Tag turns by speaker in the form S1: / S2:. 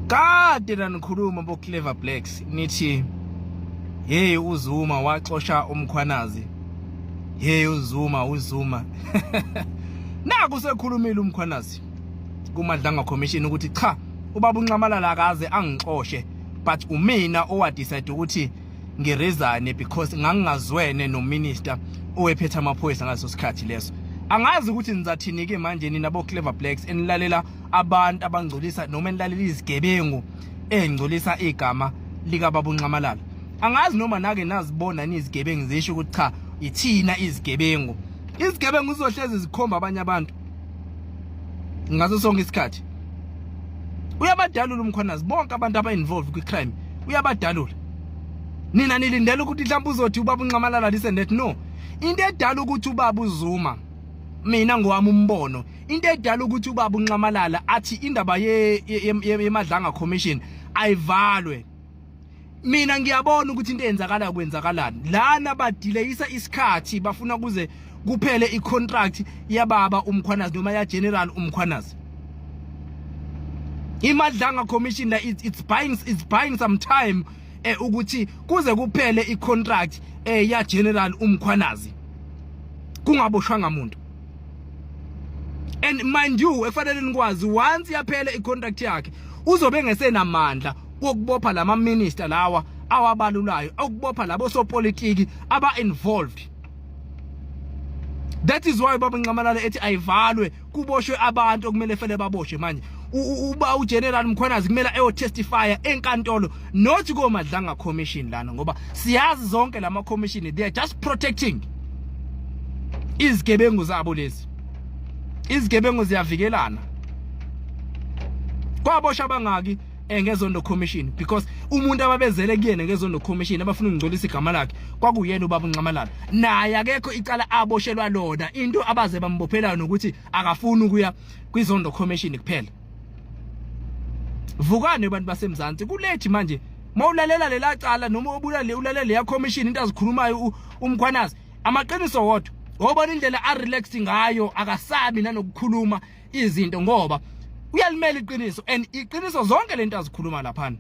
S1: Kade nanikhuluma bo Clever Blacks nithi hey, uZuma waxosha uMkhwanazi, hey, uZuma, uZuma. Naku sekhulumile uMkhwanazi kuMadlanga Commission ukuthi cha, ubaba uNxamalala akaze angixoshe, but umina owadecide ukuthi ngiresign because ngangingazwene no minister owephethe amaphoyisa ngaleso sikhathi leso. Angazi ukuthi nizathini ke manje nina bo Clever Blacks enilalela abantu abangcolisa noma enilalela izigebengu engcolisa igama lika baba uNxamalala. Angazi noma nake nazibona nizigebengu zisho ukuthi cha, ithina izigebengu. Izigebengu zizohlezi zikhomba abanye abantu ngaso sonke isikhathi. Uyabadalula uMkhwanazi bonke abantu aba-involved kwi-crime, uyabadalula. Nina nilindele ukuthi mhlawumbe uzothi ubaba uNxamalala this and that. No, into edala ukuthi ubaba uZuma, mina ngowami umbono, into edala ukuthi ubaba uNxamalala athi indaba yeMadlanga Commission ayivalwe, mina ngiyabona ukuthi into eyenzakala, kwenzakalani lana. Badelayisa isikhathi, bafuna kuze kuphele icontract yababa uMkhwanazi noma ya General uMkhwanazi. IMadlanga Commission la it's buying some time ukuthi kuze kuphele icontract ya General uMkhwanazi kungaboshwanga muntu. And mind you, efanele nikwazi, once yaphela icontract yakhe, uzobe ngesenamandla wokubopha lama minister lawa awabalulayo, okubopha labo sopolitiki aba involved. That is why baba Nxamalala ethi ayivalwe, kuboshwe abantu okumele fele baboshwe. Manje uba uGeneral Mkhwanazi kumele ayo testify enkantolo, not ko Madlanga Commission lana, ngoba siyazi zonke lama commission, they are just protecting izigebengu zabo. Lezi izigebengu ziyavikelana. Kwaboshwa abangaki ngeZondo Commission? Because umuntu ababezele kuyena ngeZondo Commission, abafuna ukungcolisa igama lakhe, kwakuyena ubaba uNxamalala. Naye akekho icala aboshelwa lona. Into abaze bambophela nokuthi akafuni ukuya kwiZondo Commission kuphela. Vukane bantu baseMzansi, kulethi manje. Mawulalela lela cala noma ubulale ulalela leya commission, into azikhulumayo uMkhwanazi amaqiniso wodwa. Wobona indlela a relax ngayo, akasabi nanokukhuluma izinto ngoba uyalimela iqiniso, and iqiniso zonke lento azikhuluma laphana.